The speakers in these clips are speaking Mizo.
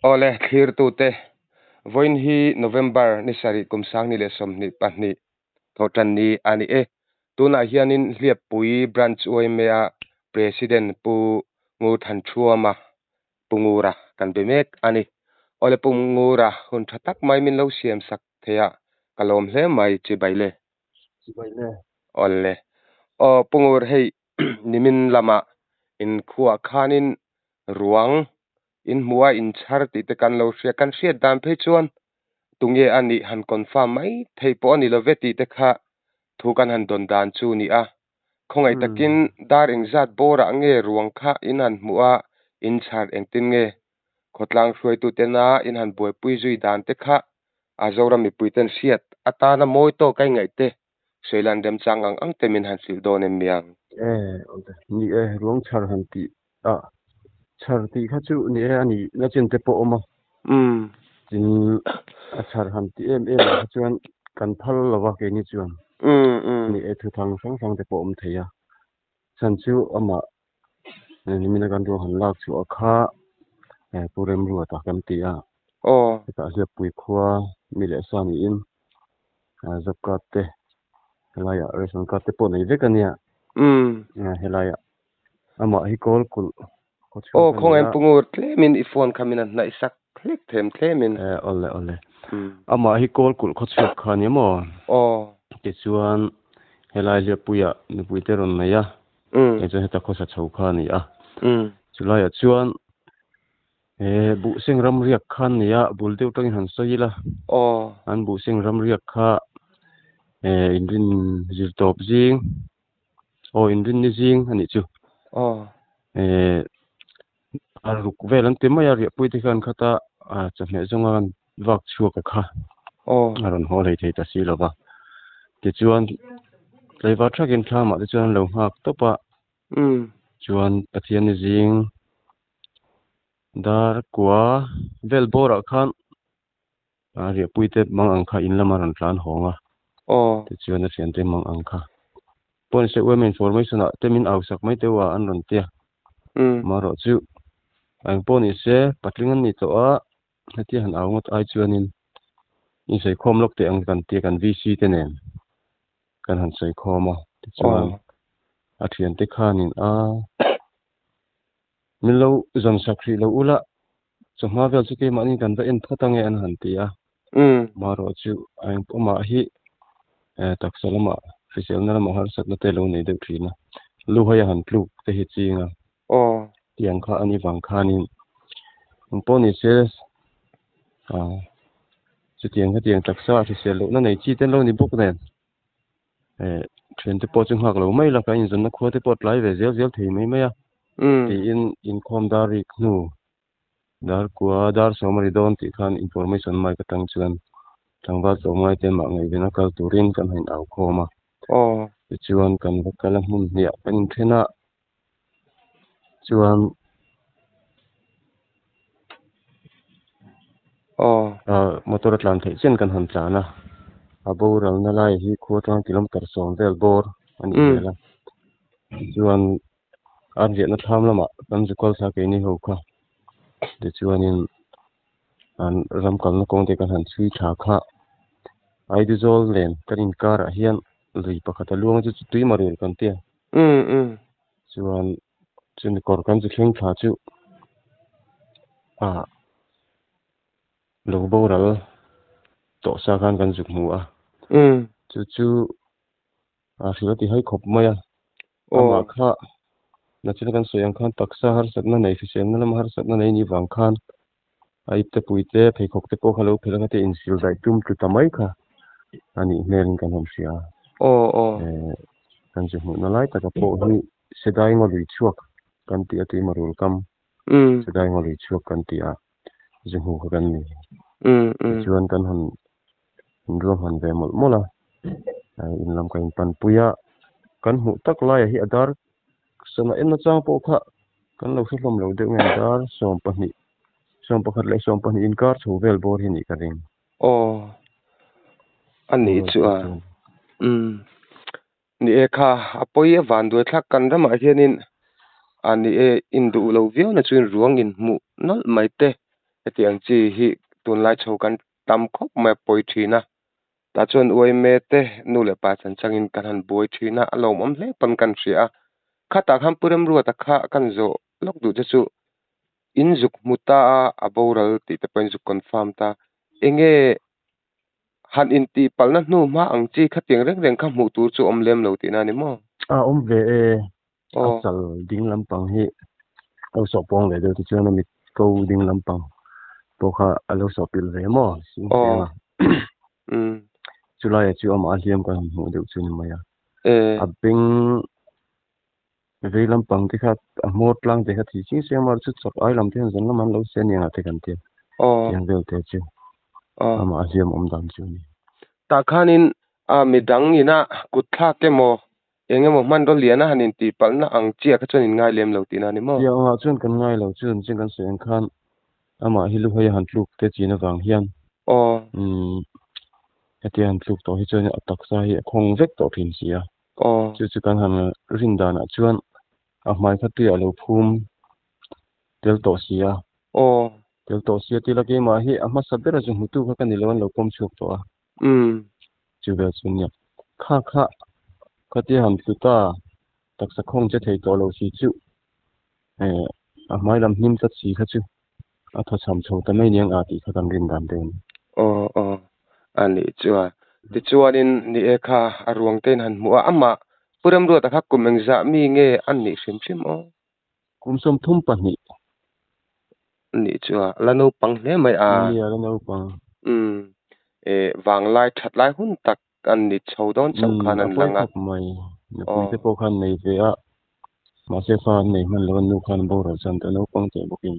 Awle, thlirtute, vawiin hi November ni sarih kum sangni leh 22 thawhtan ni a ni e. Tunah hianin Hliappui Branch YMA-a President Pu Ngurthanṭhuama, Pu Ngura kan be mek a ni. Awle Pu Ngura, hun tha tak mai min lo siam sak thei a, ka lawm hle mai chibai le. Chibai le. Awle. Aw Pu Ngur hei nimin lamah inkhuah khanin ruang in hmuh a in chhar tih te kan lo hria. Kan hriat dan phei chuan tunge a nih han confirm mai thei pawh a ni lo ve tih te kha thu kan han dawn dan chu ni a. Khawngaih takin dar engzat bawrah nge ruang kha in han hmuh a, in chhar engtin nge khawtlang hruaitu tena in han buaipui zui dan te kha a Zoram mipui ten hriat atana mawi tawk a ingaih te sawilan remchang ang ang te min han hrilh dawn em miang? E, ni e, ruang chhar han tih a, chhar tih kha chu ni e a nih na chin te pawh a awm a. Tin, a chhar han tih em em ah kha chuan kan phal lo va keini chuan. Ni e, thuthang hrang hrang te pawh a awm thei a. Chhan chu amah nimina kan ruang han lak chhuah kha Pu Remruata kan ti a. Hetah Hliappui khua mi leh sa niin job card te helaiah ration card te pawh nei vek a nia. Helaiah amah hi kawl kulh khaw chhuak a nia. Aw khawngaih Pu Ngur tlemin i phone kha min han hnaih sak hlek them tlemin. Awle awle. Amah hi kawl kulh khaw chhuak kha a ni maw? Aw. Tichuan helai Hliappuiah mipuite rawn nei a. Hei chuan heta khawsa chho kha a ni a. Chulaiah chuan he buhseng ram riak kha an nei a, bul deuh tangin han sawi ila. An buhseng ram riak kha inrin zir tawp zing, aw inrin ni zing a nih chu. A ruk vel an ti mai a, riahpui te khan khata chawhmeh zawnga vak chhuak a kha a rawn haw hlei thei ta si lo va. Tichuan tlaivar thakin thlamah te chuan an lo nghak tawp a, chuan Pathian ni zing dar kua vel bawrah khan a riahpui te mang ang kha in lama rawn tlan hawng a, tichuan a thiante mang ang kha pawh ni se UMA information ah te min au sak mai teuh a an rawn tia, amaherawhchu eng pawh ni se patling an ni tawh a. Hetia han au ngawt ai chuanin insawikhawm lawk teh ang kan tia kan VC te nen kan han sawikhawm a tichuan a thiante khanin a min lo zawn sak hrih lo ula chawhma vel chu keimahni kan va en phawt ange an han ti a marawh chu a engpawmah hi taksa lamah hriselna lamah harsatna te lo nei deuh thin a luhai a han tluk te hi ching a. Tiang kha a ni vang khanin eng pawh ni se ah chutiang hetiang taksa a hrisel lohna nei chi te an lo ni bawk nen eh thiante pawh chu nghak lo mai la kan inzawnna khua te pawh a tlai ve zel zel thei mai mai a tiin inkhawm dar rik hnu dar kua dar sawm a ri dawn tih khan information mic atang chuan tlangval tlawmngai te mah ngaihven a kal turin kan han au khawm a tichuan kan va kal a hmun hniah kan inthen a. Chuan motor a tlan theih chian kan han tlan a, a boralna lai hi khua atang kilometer 10 vel bawr a nih hmel a, tichuan an riahna thlam lamah kan zu kal thla keini ho kha tichuanin an ram kalna kawng te kan han chhui thla kha Aizawl nen kan inkarah hian lui pakhat a luang chu chu tui marul kan tia. Chuan chumi kawr kan chi thleng thla chu ah lo boral tawh sa khan kan zuk hmu a. Chu chu a hrilh a ti hai khawp mai a. Amah kha nachina kan sawi ang khan taksa harsatna nei hriselna lama harsatna nei ni vang khan a ipte puite pheikhawk te pawh kha lo phelh a te insil daih tum tlu ta mai kha a nih hmelin kan han hria a. Kan zu hmuhna lai taka pawh hi Sedai ngaw lui chhuak kan tih a tui marul kam Sedai ngaw lui chhuak kan tih a zu hmu kha kan ni. Tichuan kan han inruahman ve mawlh mawlh a, in lam kan inpanpui a, kan hmuh tak laiah hi a dar Sana en nachang pawh kha kan lo hre hlawm lo deuh nge dar 12, 11 leh 12 inkar chho vel bawr hi nih ka ring. Aw, a nih chu a. Umm, ni e kha a pawi a van duai thlak kan ramah hianin a ni e induh lo viau na chuan ruang inhmuh nawlh mai te. Hetiang chi hi tunlai chho kan tam khawp mai a pawi thin a. Tah chuan uaime te nu leh pa chan changin kan han buai thin a, a lawmawm hle pawn kan hria a. Khatah khan Pu Remruata kha kan zawh lawk duh che chu in zuk hmu ta a, a boral tih te pawh in zuk confirm ta. Enge han intih palhna hnu hma ang chi khatiang reng reng kha hmuh tur chu awm lem lo tihna a ni maw? A awm ve e, a chal ding lampang hi a lo sawh pawng ve deuh tichuan a mit ko ding lampang pawh kha a lo sawh pilh ve maw sing seng a. Chulaiah chu amah a hliam kan han hmuh deuh chu ni mai a. A beng vei lampang te kha a hmawr tlang te kha thi ching ching a, chu chak ai lam te hian zan lamah an lo se aniang ah te kan tia. Tiang vel te chu amah a hliam awm dan chu a ni. Tah khanin midang ina kut thlak emaw eng emaw hmanraw lian a han intih palhna ang chiah kha chuan in ngai lem lo tihna a ni maw? Chiah angah chuan kan ngai lo, chu chin kan sawi ang khan amah hi luhai a han tluk te chin avang hian hetia han tluk tawh hi chuan a taksa hi a khawng vek tawh thin si a. Chu chu kan han rin danah chuan a hmai kha tuiah a lo phum tel tawh si a. Tel tawh si a tila keimah hi a hmasa ber a zu hmutu kha ka ni lo an lo pawm chhuak tawh a. Chu vel chu nia. Kha kha khatia han tlu ta taksa khawng che thei tawh lo si chu a hmai lam hnim tlat si kha chu a thaw cham chho ta mai niang a tih kha kan rin dan deuh a ni. Aw aw a nih chuan tichuanin ni e kha a ruang te in han hmuh a amah Pu Remruata kha kum engzah mi nge a nih hrim hrim aw? Kum 32. Nih chu a la naupang hle mai a. Nia la naupang. Umm e vanglai that lai hun tak an ni chho dawn chauh khan an lang a. A pawi khawp mai. Nupui te pawh khan nei ve a. Mahse fa an nei hman lo a nu khan boral chuan ta naupang teh bawkin.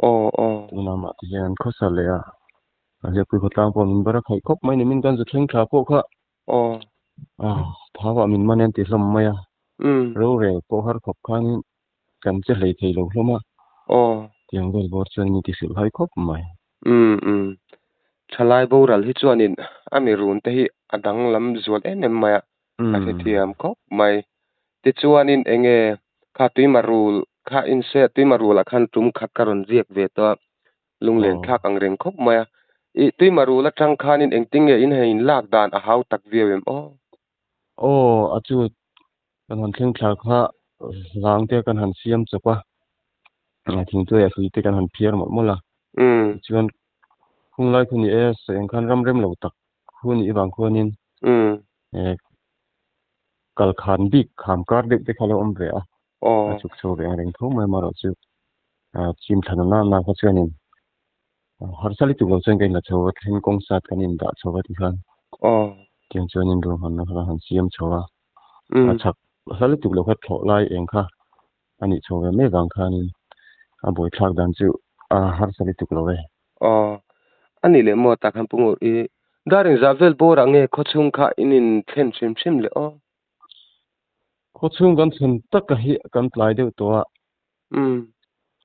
Aw aw. Tunah mah ti hian an khawsa leh a. A hliapui khawtlang pawh min bar a khaih khawp mai ni min kan zu thleng thla pawh kha. Aw. Thau ah min man en ti hlawm mai a. Rorel pawh har khawp khanin kan che hlei thei lo hlawm a. Aw. Tiang vel bawr chuan min ti hrilh hai khawp mai. Umm umm. Thalai boral hi chuanin a mi run te hi a danglam zual em em mai a. A hrethiam khawp mai. Tichuanin enge kha tuimarul kha inse tuimarul ah khan tum khat ka rawn ziak ve tawh a. Lunglen thlak ang reng khawp mai a. I tuimarul atang khanin engtin nge in hein lak dan a hau tak viau em aw? Aw, a chu kan han thleng thla kha hlang te kan han siam chawp a, thingtuai a hlui te kan han phiar mawlh mawlh a. Tichuan khunglai khu ni e, sawi ang khan ram rem lo tak khu nih avang khuanin kal khan bik kham kar deuh te kha lo awm ve a. A chhuk chho ve ang reng tho mai amaherawhchu chim thlan a nana kha chuanin harsa lutuk lo chuan ka inla chho a, thleng kawng sat kan indah chho a tikhan tiang chuanin ruahmanna kha han siam chho a, a chhak hla lutuk lo kha thlawh lai eng kha a nih chho ve mai vang khanin a buaithlak dan chu a harsa lutuk lo e. Aw, a nih leh maw tak han pu ngur i dar engzah vel bawrah nge khawchhung kha in inthlen hrim hrim le aw? Khawchhung kan thlen taka hi kan tlai deuh tawh a.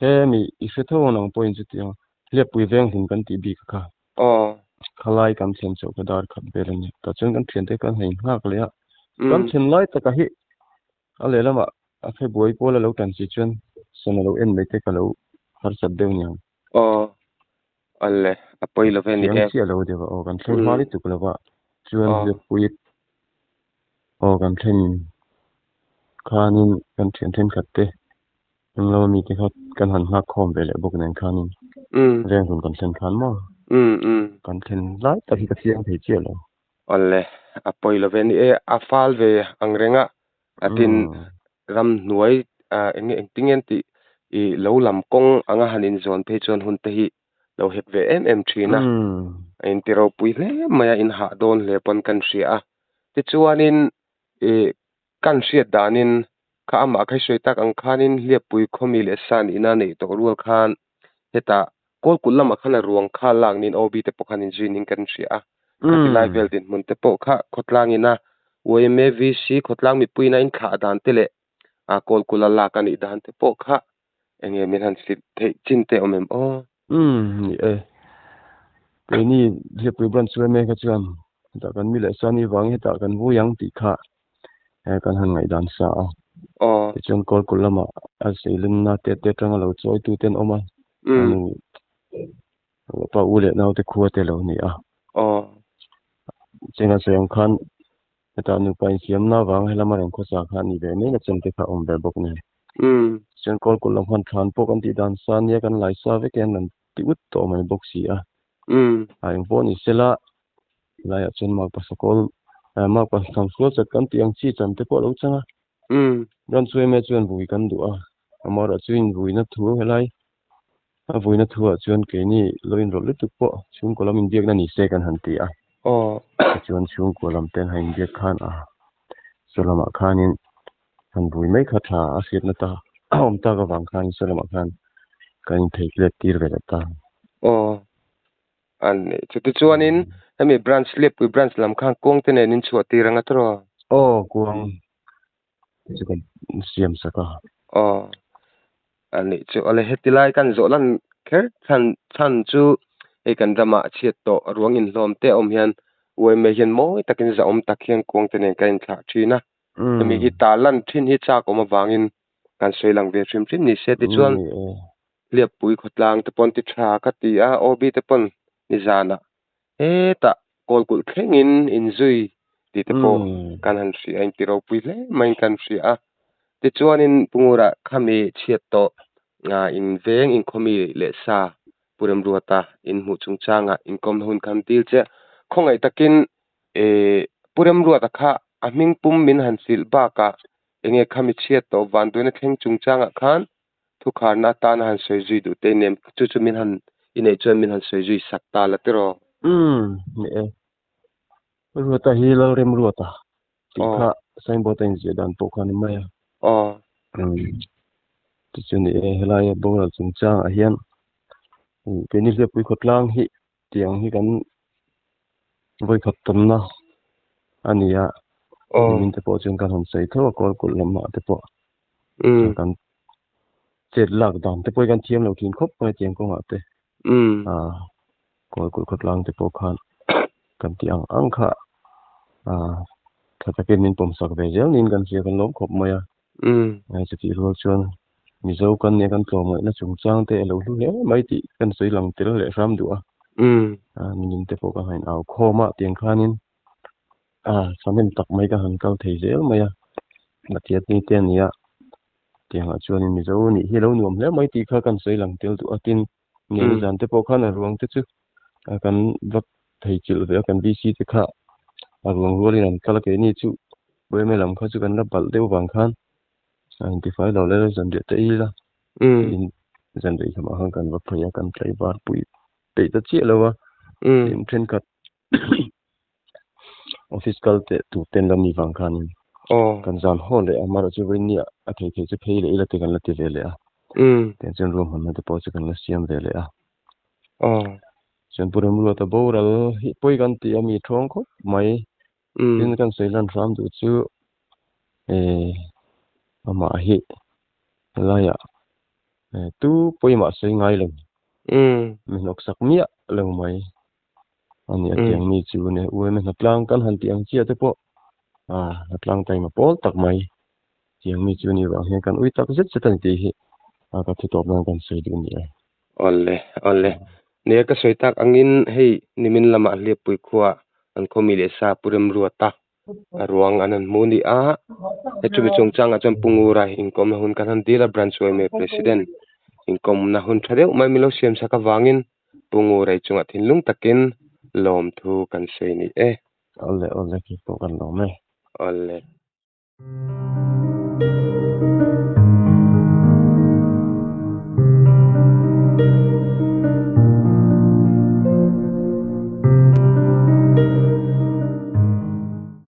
He mi i hre tho ang pawhin chutiang hliappui veng hlun kan tih bik kha. Khalai kan thlen chauh kha dar khat vel a ni. Tah chuan kan thiante kan han inghak leh a. Kan thlen lai taka hi a lehlamah a phe buai pawl a lo tan si chuan sana lo en mai te ka lo harsat deuh niang. Aw. Awle, a pawi lo ve ni e. Chiang chiah lo deuh a aw, kan thleng hma lutuk lo va, chuan hliappui aw kan thlen khanin kan thian thenkhat te englo ami te kha kan han nghak khawm ve leh bawk nen khanin veng hun kan thlen khan maw kan thlen lai tak hi ka chiang thei chiah lo. Awle, a pawi lo ve ni e, a fal ve ang reng a, a tin ramhnuai eng nge engtin nge an tih ih lo lam kawng anga han inzawn phei chuan hun te hi lo hek ve em em thin a, a inti ropui hle mai a, in hah dawn hle pawn kan hria a. Tichuanin ih kan hriat danin kha amah kha i sawi tak ang khanin hliappui khawmi leh sa nihna a neih tawh rual khan hetah Kawlkulh lamah khan a ruang kha lak niin OB te pawh khan inzui niin kan hria a. Khati lai vel dinhmun te pawh kha khawtlangin a yma VC khawtlang mipuiin a inthlah dan te leh a Kawlkulh a lak a nih dan te pawh kha eng nge min han hrilh theih chin te awm em aw? Umm ni e. Keini Hliappui Branch yma kha chuan hetah kan mi leh sa ni vangin hetah kan vui ang tih kha kan han ngaihdan sa a. Tichuan Kawlkulh lamah a seilenna te te atanga lo chawitu te an awm a. Pa u leh naute khua te lo ni a. Aw. Chenga sawi ang khan hetah nupa insiamna avanga helama rawn khawsa kha a ni ve mai na chen te kha a awm ve bawk nen. Chuan Kawlkulh lam khan thlan pawh kan tih dan sa nia kan lai sa vek hian an ti ut tawh mai bawk si a. A eng pawh ni sela laiah chuan makpa sakawl makpa thangsual chat kan tih ang chi chan te pawh a lo chang a. Chuan Chuaime chuan vui kan duh a, amaherawhchu invuina thu helai A vuina thuah chuan keini lo inrawlh lutuk pawh chhungkaw lam inbiakna ni se kan han ti a. Tichuan chhungkaw lam te an han inbiak khan a saw lamah khanin han vui mai kha tha a hriatna ta a awm tak avang khan saw lamah khan kan inthei let tir ve leh ta. Aw a ni. Chutichuanin hemi branch Liapui branch lam khan kuang te nen in chhuah tir ang a tawh? Aw kuang chu kan siam sak a. Aw, a nih chu awle heti lai kan zawh lan kher chhan chhan chu hei kan ramah chhiat tawh ruang inhlawm te a awm hian uaime hian mawi takin zahawm tak hian kuang te nen kan inthlah thin a. Hemi hi ta lan thin hi chak awm avangin kan sawi lang ve hrim hrim ni se tichuan Hliappui khawtlang te pawn ti tha ka ti a, OB te pawn nizanah Hetah kawlkulh thlengin inzui tih te pawh kan han hria a, inti ropui hle maiin kan hria a. Tichuanin Pu Ngura khami chhiat tawh inveng inkhawmi leh sa Pu Remruata inhmuh chungchangah inkawmna hun khan dil che. Khawngaih takin Pu Remruata kha a hming pum min han hrilh bakah enge khami chhiat tawh vanduaina thleng chungchangah khan Thukharna atana han sawi zui duh te nem chu chu min han i neih chuan min han sawi zui sak ta la tiraw? Umm ni e. Ruata hi Lalremruata tih kha signboard a inziah dan pawh kha a ni mai a. Aw. Umm tichuan ni e helaia boral chungchangah hian keini Hliappui khawtlang hi tiang hi kan vawikhat tawnna a ni a. Nimin te pawh chuan kan han sawi tho a Kawlkulh lamah te pawh. Kan chet lak dan te pawh hi kan thiam lo thin khawp mai tiang kawngah te. Kawlkulh khawtlang te pawh khan kan tih ang ang kha tha takin min pawmsak ve zel niin kan hria kan lawm khawp mai a. Chutih rual chuan Mizo kan nia kan tlawmngaihna chungchang te a lo hlu hle mai tih kan sawi lang tel leh hram duh a. Nimin te pawh ka han au khawm a tiang khanin thahnem tak mai ka han kal thei zel mai a. Pathian ni te a ni a, tiangah chuanin Mizo nih hi a lo nuam hle mai tih kha kan sawi lang tel duh a. Tin, ngen zan te pawh khan a ruang te chu kan va thei chilh ve a, kan VC te kha a ruang rualin an kal a, keini chu Buaime lam kha chu kan la balh deuh vang khan a intifai lo leh zanriah te ei ila tiin zanriah khamah khan kan va phei a, kan tlaivar pui peih ta chiah lo a, tin thenkhat office kal teh tur ten la ni vang khanin kan zan haw leh a, amaherawhchu vawiin a thei thei chu phei leh ila te kan la ti ve leh a, tiang chuan ruahmanna te pawh chu kan la siam ve leh a. Chuan Pu Remruata boral hi pawi kan ti a mi thawng khawp mai. Tin kan sawi lan hram duh chu amah hi helaiah tu pawimah sawi ngai lo mi hnawksak miah lo mai. A ni a tiang mi chu ne u emaw hnatlang kan han tih ang chiah te pawh hnatlang taima pawl tak mai tiang mi chu ni vang hian kan ui tak zet zet a ni tih hi ka thu tawp nan kan sawi duh a ni e. Awle awle nia ka sawi tak angin hei nimin lamah Hliappui khua an khawmi leh sa Pu Remruata a ruang an han hmu a ni a he chumi chungchangah chuan Pu Ngura inkawmna hun kan han dil a Branch yma President inkawmna hun tha deuh mai min lo siam sak avangin Pu Ngurei chungah thinlung takin lawmthu kan sawi ni e. Awle awle khi pawh kan lawm e. Awle.